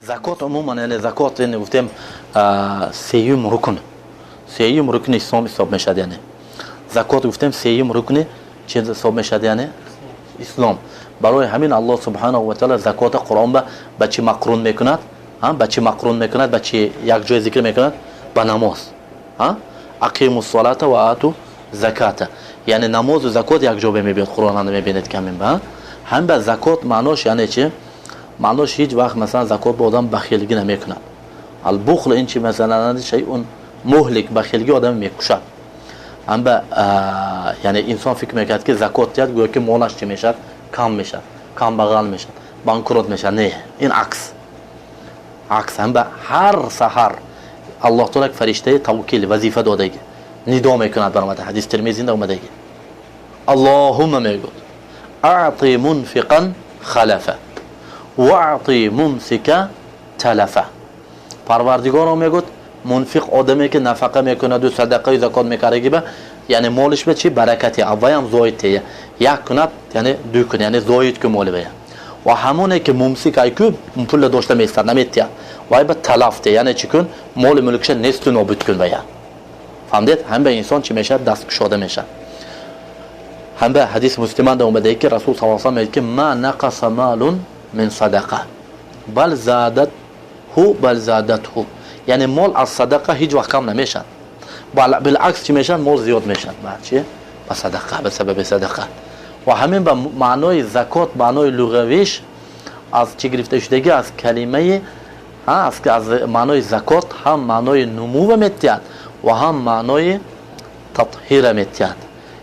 Закот умуман, яъне закот, яъне гуфтем, сеюм рукн, сеюм рукни ислом ҳисоб мешавад. Яъне закот, гуфтем, сеюм рукни чи ҳисоб мешавад? Яъне ислом. Барои ҳамин Аллоҳ субҳанаҳу ва таала закота Қуръон ба чӣ мақрун мекунад? Ба чӣ мақрун мекунад, ба чӣ якҷоя зикр мекунад? Ба намоз. Ақиму салата ва ату заката, яъне намозу закот якҷо мебиёд. Қуръонанда мебинед, ки ҳамин ба ҳамин ба закот маънош, яъне чи маънош? Ҳеҷ вақт, масалан, закот ба одам бахилгӣ намекунад. Албухл ин чи, масалан, шайъун муҳлик, бахилгӣ одам мекушад. Ҳамба, яъне инсон фикр мекунад, ки закот диҳад, гӯё ки молаш чӣ мешавад? Кам мешавад, камбағал мешавад, банкрот мешавад. Не, ин акс, акс. Ҳамба ҳар саҳар Аллоҳ таола як фариштаи тавкил, вазифа додаги, нидо мекунад. Баромада ҳадис Термизинда омадаги: «Аллоҳумма, мегӯд, аъти мунфиқан халафа ваъти мумсика талафа». Парвардигоро, мегӯд, мунфиқ, одаме ки нафақа мекунаду садақаю закот мекардагиба, яъне молиш ба чи баракати авваям зоид тея, як кунад, яъне ду кун, яъне зоид ку моли вая. Ва ҳамоне ки мумсик ай ку пула дошта меистад, наметиҳад, вай ба талаф те, яъне чӣ кун? Моли мулкша несту нобуд кун вая. Фаҳмдед? Ҳам ба инсон чӣ мешавад? Даст кушода мешавад. Ҳам ба ҳадис Муслиманда омадае, ки Расул сал салам мегӯяд, ки ма нақаса малун мин садақа бал задатҳу, бал задатҳу, яъне мол аз садақа ҳеҷ вақт кам намешавад, билакс, чӣ мешавад? Мол зиёд мешавад. Ба чи? Ба садақа, ба сабаби садақа. Ва ҳамин ба маънои закот, маънои луғавиш аз чӣ гирифта шудагӣ? Аз калимаи, аз маънои закот ҳам маънои нумува метиҳад ва ҳам маънои татҳира метиҳад,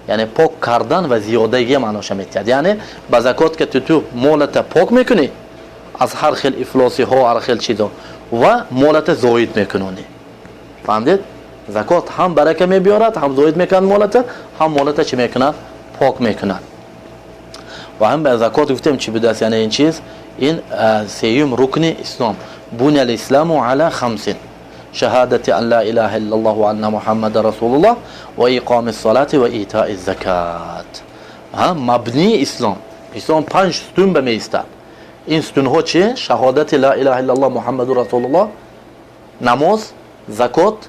яъне пок кардан ва зиёдагия маъноша метиҳад. Яъне ба закот ки ту молата пок мекунӣ аз ҳар хел ифлосиҳо, ҳар хел чизо, ва молата зоид мекунонӣ. Фаҳмдед? Закот ҳам барака мебиёрад, ҳам зоид мекунад молата, ҳам молата чӣ мекунад? Пок мекунад. Ва ҳам ба закот, гуфтем, чӣ будааст? Яъне ин чиз, ин сеюм рукни ислом. Буня лисламу ала хамсин: шаҳадати ан ла илаҳа иллаллоҳ ва анна Муҳаммада расулуллоҳ ва иқоми ссалати ва итои закат. Мабнии ислом, ислом панҷ сутун ба меистад. Ин сутунҳо чи? Шаҳодати ла илаҳа иллаллоҳ, Муҳаммаду расулуллоҳ, намоз, закот,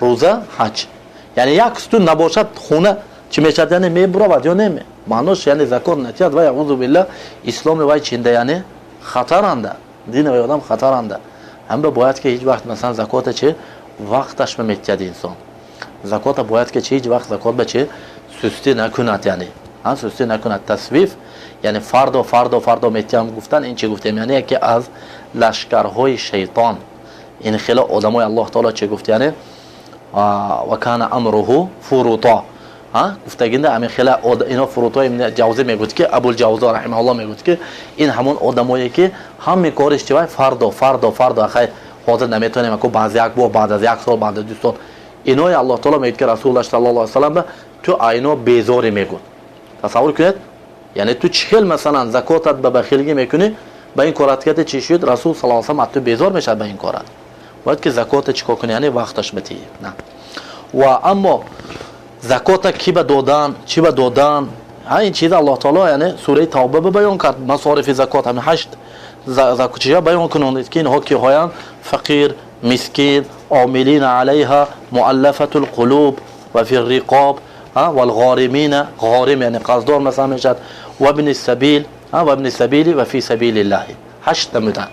рӯза, ҳаҷ. Яъне як сутун набошад, хона чӣ мешавад? Яъне мебуравад ё не? Маънош, яъне закот натиҳад, вай, аузу билла, исломи вай чинда, яъне хатаранда, дини вай одам хатаранда. Ҳамба бояд ки ҳеҷ вақт, масалан, закота чи вақташ ба метиҳад инсон. Закота бояд ки чи ҳеҷ вақт закот ба чи сустӣ накунад, яъне сустӣ накунад. Тасвиф, яъне фардо, фардо, фардо метиҳам гуфтан, ин чи гуфтем? Яъне яке аз лашкарҳои шайтон. Ин хело одамои Аллоҳ таоло чи гуфт? Яъне ва кана амруҳу фуруто гуфтагинда, ҳамин хела ино фурутҳо. Ҷавзӣ мегӯяд, ки Абулҷавзо раҳимаҳулло мегӯяд, ки ин ҳамон одамое ки ҳами кориш чи вай фардо, фардо, фардо, хай, ҳозир наметавонем, аку баъз як бор, баъд аз як сол, баъд аз 2 сол. Инои Аллоҳ таоло мегӯяд, ки Расулуллоҳ саллаллоҳу алайҳи васаллам ту айно безорӣ мегӯд. Тасаввур кунед, яъне ту чӣ хел, масалан, закотат ба бахилгӣ мекунӣ, ба ин кораткати чӣ шуд? Расул саллаллоҳу алайҳи васаллам аз ту безор мешавад. Ба ин корат бояд ки закота чӣ кор кунӣ? Яъне вақташ батиҳӣ. Ва аммо закота ки ба додан, чӣ ба додан, ин чиза Аллоҳ таоло, яъне сураи Тавба ба баён кард. Масорифи закот, ҳамин ҳашт чиза баён кунонид, ки инҳо киҳоянд: фақир, мискин, омилина алайҳа, муаллафату лқулуб ва фи риқоб валғоримина, ғорим яъне қарздор, масалан, мешавад, вабни сабил, вабни сабили ва фи сабилиллаҳи. Ҳашт намуданд.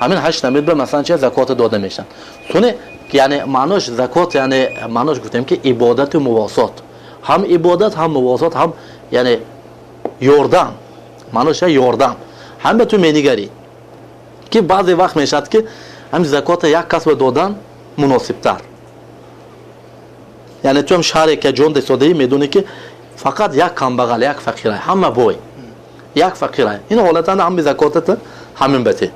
Ҳамин ҳашт намуд ба, масалан, чи закота дода мешаванд. Суне, яъне маънош закот, яъне маънош, гуфтем, ки ибодату мувосот, ҳам ибодат, ҳам мувосот, ҳам яъне ёрдам, маънош ёрдам. Ҳам ба ту менигарӣ, ки баъзе вақт мешавад, ки ҳамин закота як кас ба додан муносибтар. Яъне ту ҳам шаҳре ки ҷон десодаӣ, медонӣ, ки фақат як камбағал, як фақира, ҳама бой, як фақира. Ин ҳолатанда ҳами закотата ҳамин бате.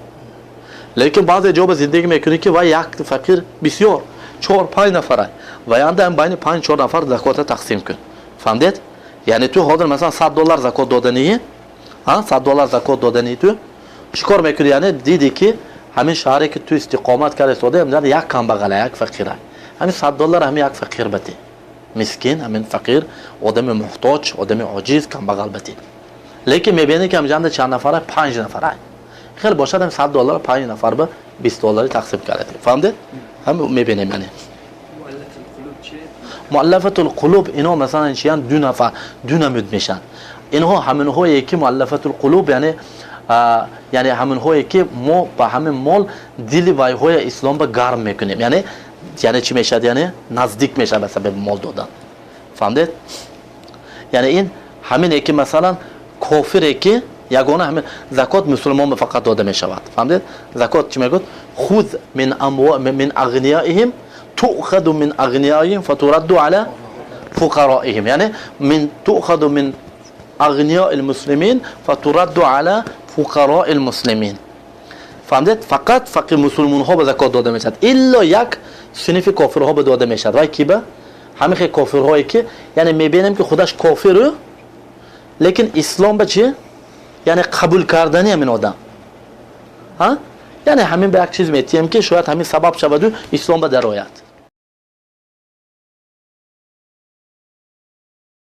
Лекин баъзе ҷо ба зиндагӣ мекунӣ, ки вай як фақир бисёр, чор панҷ нафара, ва янда ҳам байни панҷ чор нафар закота тақсим кун. Фаҳмдед? Яъне ту ҳозир, масалан, 100 доллар закот додании, 100 доллар закот додании, ту чӣ кор мекунӣ? Яъне дидӣ, ки ҳамин шаҳре ки ту истиқомат карда истода, як камбағала, як фақира, ҳамин 100 доллар ҳамин як фақир батӣ, мискин, ҳамин фақир, одами муҳтоҷ, одами оҷиз, камбағал батӣ. Лекин мебинӣ, ки ҳамҷанда чанд нафара? Панҷ нафара. Хеле бошад, ҳам 100 доллар 5 нафар ба 20 доллари тақсим кардем. Фаҳмдед? Ҳам мебинем, яъне муаллафатул қулуб ино масалан чиян? Ду нафар, ду намуд мешанд инҳо. Ҳаминҳое ки муаллафатул қулуб, яъне ҳаминҳое ки мо ба ҳамин мол дили вайҳоя ислом ба гарм мекунем, яъне чӣ мешавад? Яъне наздик мешавад ба сабаби мол додан. Фаҳмдед? Яъне ин ҳамине ки масалан кофире ки ягона ҳамин закот мусулмон ба фақат дода мешавад. Фаҳмдед? Закот чӣ мегӯяд? خذ من أغنيائهم، تؤخذ من أغنيائهم فترد على فقرائهم، яъне تؤخذ من أغنياء المسلمين فترد على فقراء المسلمين. Фаҳмдед? Фақат фақир мусулмонҳо ба закот дода мешавад, илло як синфи кофирҳо ба дода мешавад. Вай ки ба ҳамин хел кофирҳое ки яъне мебинем ки худаш кофиру, лекин ислом ба чи, яъне қабул кардани ҳамин одам, яъне ҳамин ба як чиз метиҳем ки шояд ҳамин сабаб шаваду ислом ба дарояд.